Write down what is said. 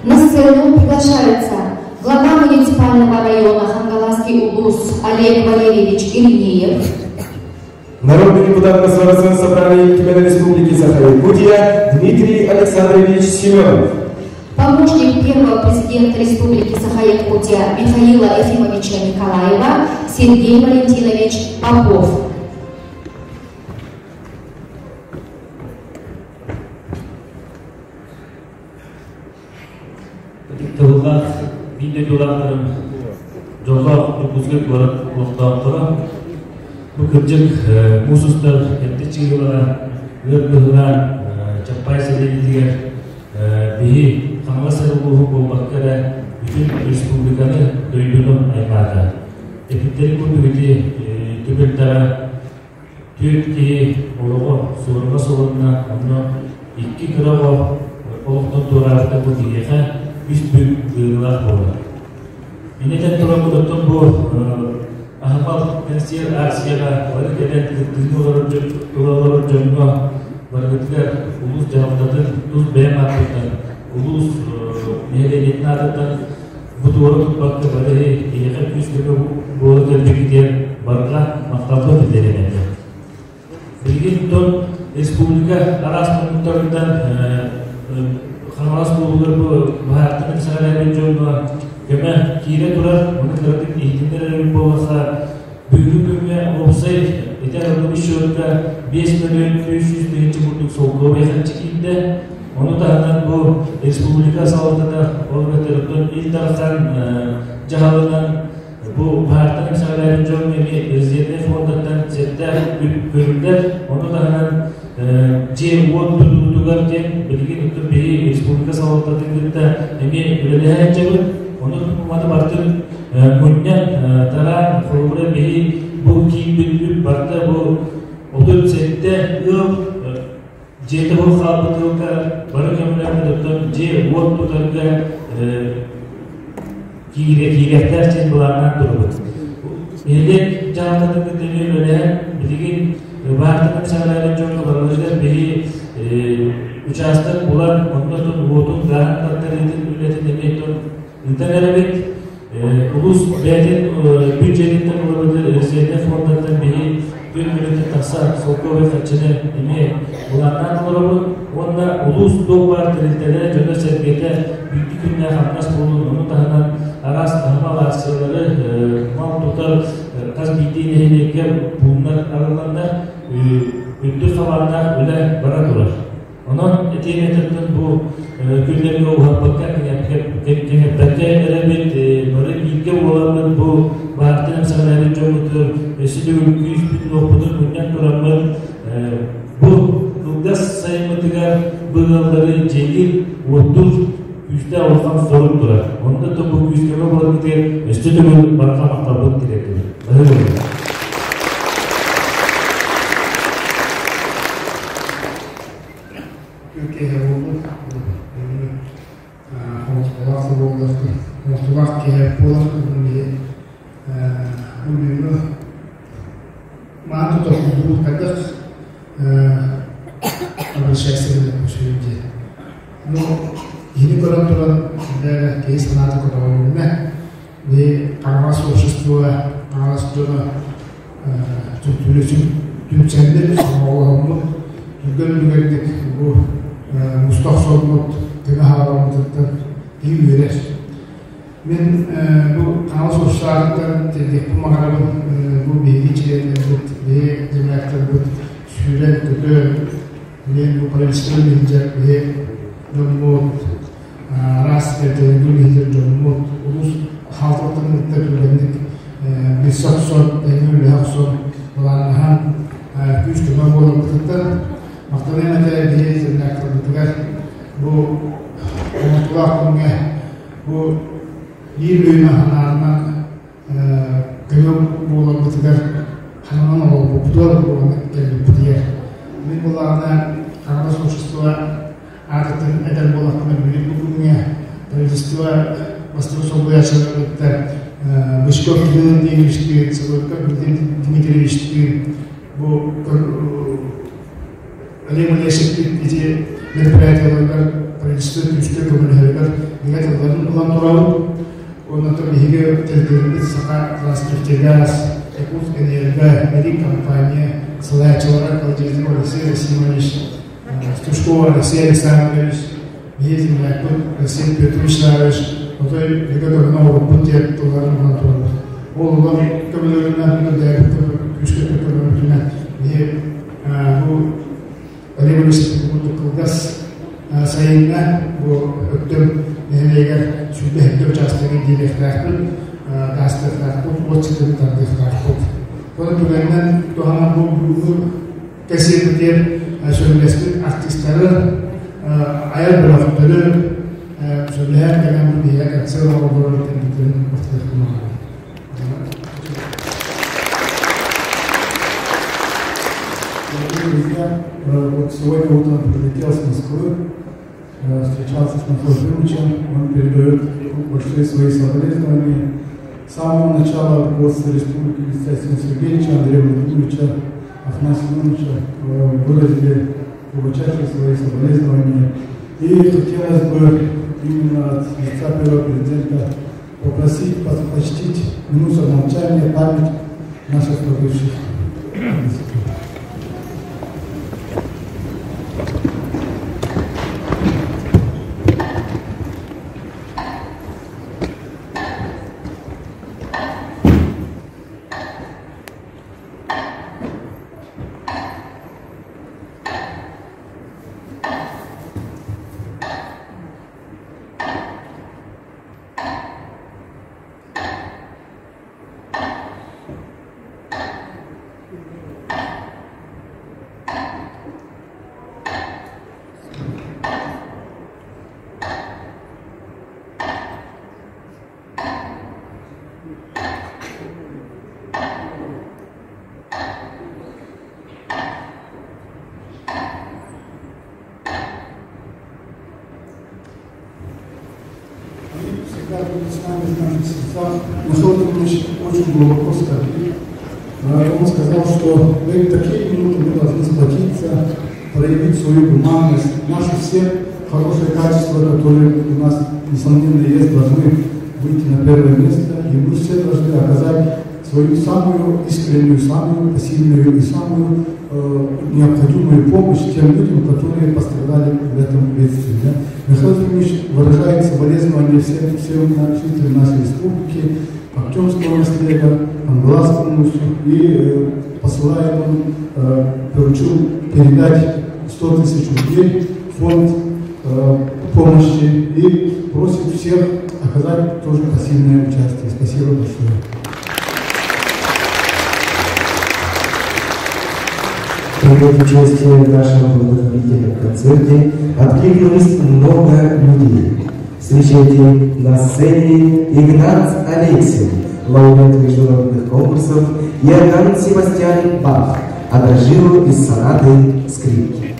На сцену приглашаются глава муниципального района Хангаласский улус Олег Валерьевич Иринеев, Народный депутат Государственного собрания Ил Республики Саха-Якутия Дмитрий Александрович Семенов. Помощник первого президента Республики Саха-Якутия Михаила Ефимовича Николаева Сергей Валентинович Попов. Тыллаах биир дойдулаахтарым дьоллоох Дьокуускай куорат олохтоохторо бу кырдьык муус устар эрдэ чыылара ыар быһыылаан Чаппай сэлиэнньэтигэр биһи Хаҥалас эрэ улууһун буолбакка эрэ бүтүн республиканы дойдуну аймаата. Эпиттэрин курдук ити түбэлтэҕэ Түөрт киһи олоҕо суорума суолунна, онно икки кыра оҕо олохтон туораабыта бу киһиэхэ үс бүк ыарыылаах буолар. Мин этэн туран оттон бу аһымал кэнсиэр акцияҕа бары кэлэн кыттыыны олорор дьоҥҥо барыгытыгар улуус дьаһалтатын тус бэйэм ааппыттан улуус нэһилиэнньэтин аатыттан Бу туора туппакка бары киһиэхэ күүс-көмө буола кэлбиккитигэр барҕа махталбын биллэрэн этэ. Билигин тон республика араас муннуктарыттан Хаҥалас улууһугар бу баһаартан эмсэҕэлээбит дьоҥҥо көмө киирэ турар, ону кыратык иһитиннэрэр эбит буоллахха, бүгүҥҥү күҥҥэ уопсай ити арыллыбыт счетка 5 400 000 курдук солкуобай харчы киирдэ. Ону таһынан бу республика салалтата, ол эбэтэр Ил Дархан дьаһалынан бу баһаартан эмсэҕэлээбит дьон эмиэ резервнэй фондаттан сэттээх үп көрүллэр. Ону таһынан дьиэ-уот тутуутугар диэн билигин оттон биһи республика салалтатын кытта эмиэ үлэлэһэ сылдьабыт. Ону маны барытын мунньан тараан холобура биһи бу киирбит үп барыта бу 37 ыал Дьиэтэ бу хаалбыт ыалга бары көмөлөһөн оттон дьиэ-уот тутарга киириэхтээх диэн былааннаан турабыт. Нэһилиэк дьаһалтатын кытта эмиэ үлэлэһэн, билигин баартынан саҕалаабыт дьоҥҥо барыларыгар биһи учаастак булан, онно уотун, гааһын тартарыытын үлэтин эмиэ ыытан эрэбит. Улуус бэйэтин бюджетиттэн ылабытыр резервнэй фондаттан биһи күн мүнүүтэ тахса солкуобай харчыны эмиэ былааннаан олоробут уонна улуус туох баар тэрилтэлэрэ дьоно-сэргэтэ биирдии күннээх хамнас буолун ону таһынан араас аһымал акциялары мал тутар хас биирдии нэһилиэккэ пууннар арылланнар үрдүк хабааннаах үлэ бара турар. Онон этиэн бу күннэргэ уһаппакка кэҥэппэккэ эрэбит, бары бииргэ буоламмыт бу баартан эмсэҕэлээбит дьоммутугар өссө төгүл күүспүтүн-уохпутун мунньан тураммыт бу кылгас сайыммытыгар бу ыаллары дьиэлиир, уоттуур күүстээх улахан сорук турар. Онно да бу күүс-көмө буоларбытыгар өссө төгүл барҕа махталбын тириэрдэбин. Баһыы буолуҥ. Киэһэ буолбут. Хомустулаах буоллар, хомустулаах киэһэ буолар бүгүҥҥү маан тутар хайдах обращайся диye. Ну, киһини көрөн туран, киһи санаата көтөҕүлүннэ. Ни Хаҥалас общество, Хаҥалас дьоно түмсэннэр сомоҕолоһоммут, түргэн үлүгэрдик бу муста охсоммут, көмө хаалламмытыттан киһи үөрэр. Мин бу Хаҥалас обществоттан тиэрдиэхпин баҕарабын бу биһиги чилиэннэрбит, биһиги земляктарбыт сүүрэн-көтөн, мен бу правительство иһинчэ биһи дьоммут араас тэрилтэлэргэ үлэһитэр дьоммут улуус хаалтаттан кытта түргэнник билсэ охсон, тэҥҥэ үлэһэ охсон, былааннаһан күүс-көмө буоларбытыттан махтаныам этэ биһи земляктарбытыгар бу оҥортулаах күҥҥэ бу биир үөнэ санаатынан көмө буоларбытыгар хананан олорбуппутугар уонна кэлбиппитигэр мин былаана Хаҥалас общество аатыттан этэр буоллахпына бүгүн бу күҥҥэ правительство бастакы солбуйааччыларын кытта Бычков Кирилл Андреевичтыын, Соловков Дмитриевичтыын бу Олег Олешевтыын ити мероприятиеларыгар правительство күүскэ көмөлөһөрүгэр бигэ тылларын ылан турабыт. Уонна биһиги тэрилтэлэрбит Саха Транснефтегаз, Якутскэнерго, Медик компания салайааччылара Колодезников Алексей Засимович, Стручкова Алексей Александрович, биһиги землякпыт Алексей Петрович Славович, отой бигэ көмөнү оҥорбуппут диэн тылларын ылан турабыт. Ол улам көмөлөрүнэн үлэлээбит күүскэ көмөбүтүнэн биһи бу Олег Борисович курдук кылгас сайыҥҥа бу Өктөм нэһилиэгэр 27 учаастагы диэриэхтээхпит, гаастыахтаахпыт, уот ситимин тардыахтаахпыт. Оны түгэнинэн туһанан бу бүгүҥҥү кэсиэбитигэр сөбүлэспит артыыстары, айар бөлөхтөрү сөбүлэһэн кэлэн бу биһиэхэ концерт оҥороллорун кэлбиттэрин махтаныахпын баҕарабын. Дорогие друзья, вот сегодня утром прилетел с Москвы, встречался с Михаилом Ефимовичем, он передает большие свои соболезнования. С самого начала руководство Республики Константина Сергеевича, Андрея Владимировича, Афанасия Семеновича выразили глубочайшие свои соболезнования. И хотелось бы именно от лица первого президента попросить почтить минуту молчания память наших погибших. Они всегда будут с нами в наших сердцах. Михаил Ефимович очень глубоко скорбит. Он сказал, что в такие минуты мы должны сплотиться, проявить свою гуманность. Наши все хорошие качества, которые у нас, несомненно, есть, должны выйти на первое место. И мы все должны оказать свою самую искреннюю, самую посильную и самую необходимую помощь тем людям, которые пострадали в этом бедствии. Да? Михаил Ефимович выражает соболезнования всем жителям нашей республики, Актемского наследия, Англасскому и посылает он, поручил передать 100 тысяч рублей в фонд помощи и просит всех оказать тоже посильное участие. Спасибо большое. Принять участие в нашем благотворительном концерте откликнулось много людей. Встречайте на сцене Игнат Алексин, лауреат международных конкурсов, Иоганн Себастьян Бах, адажио из сонаты скрипки.